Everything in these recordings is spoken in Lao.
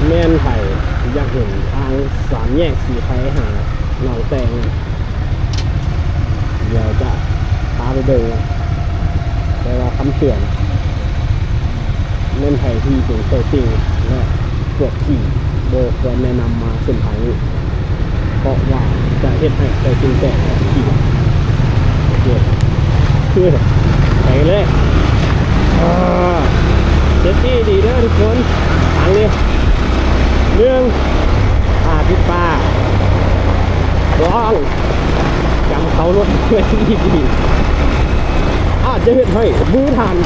ແມ່ນໃຜຢາກເຫັນທາງສາມແຍກສີໄຄຫາໜອງແຕງ ດຽວຈະພາໄປເບິ່ງ. ແຕ່ວ່າຄຳເຕືອນ ແມ່ນໃຜທີ່ເປັນໄສ້ຕິ່ງ ແລະ ປວດຂີ້ ບໍ່ຄວນແນະນຳມາເສັ້ນທາງນີ້ ເພາະວ່າຈະເຮັດໃຫ້ໄສ້ຕິ່ງແຕກ ແລະ ຂີ້ ໂອເຄ ໄປເລີຍ. ອ່າ ເຊຟຕີ້ດີເດີທຸກຄົນ. ທາງນີ້ ໜຶ່ງ ອ່າ ຕິດປ່າ ສອງ ກຳເສົາລົດໄວ້ດີໆ ອາດຈະເຮັດໃຫ້ມືທ່ານ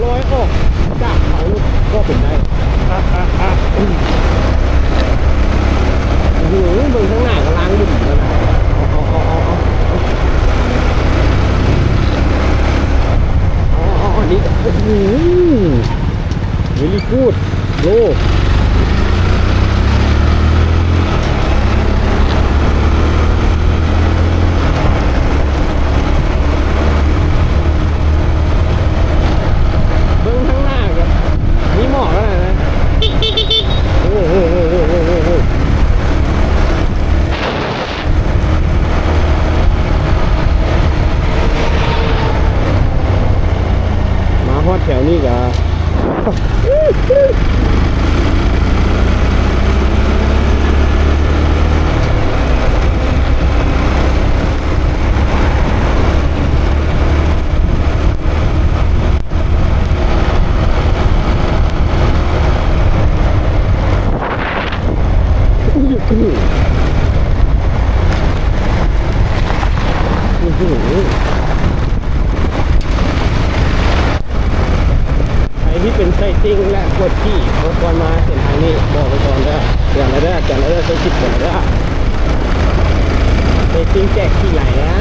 ລອຍອອກຈາກເສົາລົດກໍເປັນໄດ້. ອາ ອາ ອາ ໂອ້ໂຫ ເບິ່ງທາງໜ້າກໍລ້າງໜຸ່ມແລ້ວນະ. ເອົາ ເອົາ ເອົາ ເອົາ ເອົາ ເອົາ ເອົາ ເອົາ ເອົາ ນີ້ ໂອ້ໂຫ ເວລີກູດ ໂລ ເບິ່ງທາງໜ້າກໍມີໝອກແລ້ວນະ. ໂອ້ໂຫ ໂອ້ໂຫ ໂອ້ໂຫ ໂອ້ໂຫ ໂອ້ໂຫ. ມາຮອດແຖວນີ້ກະ ໃຜທີ່ເປັນໄສ້ຕິ່ງ ແລະ ປວດຂີ້ ບໍ່ຄວນມາເສັ້ນທາງນີ້ ບອກໄວ້ກ່ອນເດີ. ເຕືອນແລ້ວເດີ ເຕືອນແລ້ວເດີ ເຈົ້າຄິດກ່ອນເດີ. ໄສ້ຕິ່ງແຕກຂີ້ໄຫຼນະ.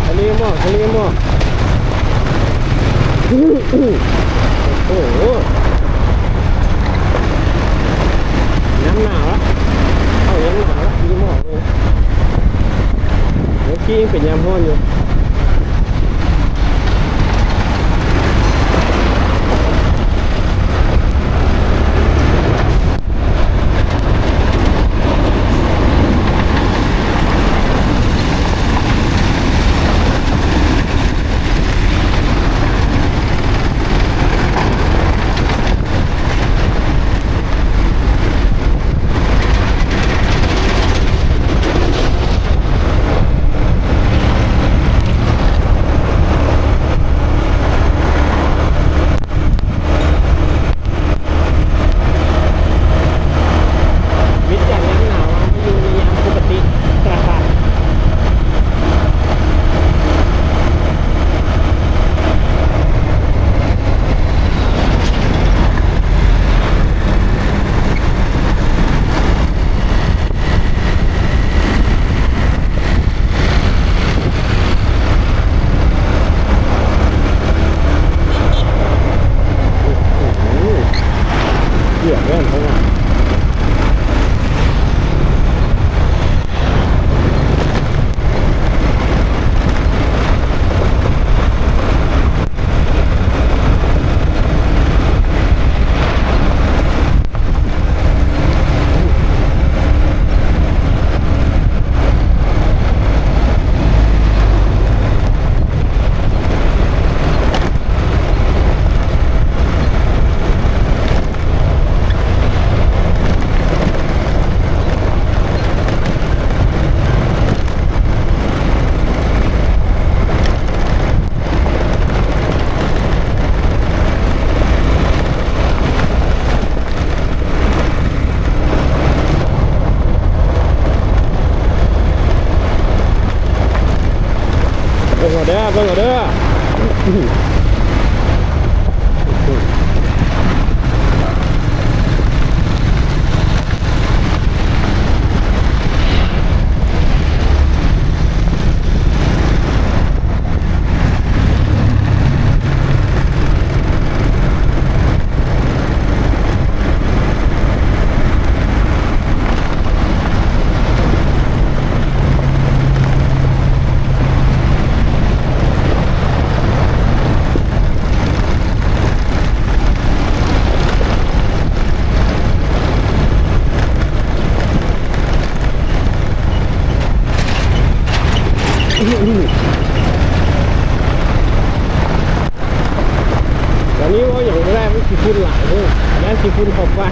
ທະເລໝອກ ທະເລໝອກ. ໂອ້ໂຫ ຍາມໜາວລະ ເຂົ້າຍາມໜາວລະ ມີໝອກເລີຍ. ເມື່ອກີ້ຍັງເປັນຍາມຮ້ອນຢູ່. ໂ ດຽວນີ້ເວົ້າຫຍັງບໍ່ໄດ້ ມັນຂີ້ຝຸ່ນຫຼາຍເດີ ຢ້ານຂີ້ຝຸ່ນເຂົ້າປາກ.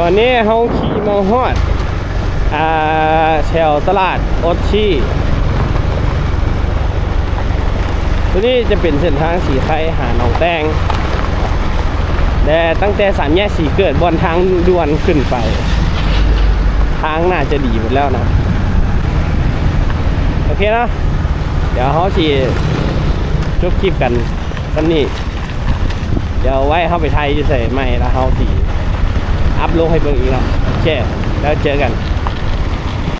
ຕອນນີ້ເຮົາຂີ່ມາຮອດ ອ່າ ແຖວຕະຫຼາດອົດຊີ. ຕົວນີ້ຈະເປັນເສັ້ນທາງສີໄຄຫາໜອງແຕງ ແລະ ຕັ້ງແຕ່ສາມແຍກສີເກີດ ບ່ອນທາງດ່ວນຂຶ້ນໄປ ທາງໜ້າຈະດີໝົດແລ້ວນະ. ໂອເຄເນາະ ດຽວເຮົາຊິຈົບຄລິບກັນສ່ຳນີ້. ດຽວໄວ້ເຮົາໄປຖ່າຍຢູ່ໃສໃໝ່ ແລ້ວເຮົາຊິອັບລົງໃຫ້ເບິ່ງອີກເນາະ. ໂອເຄ ແລ້ວເຈີກັນ.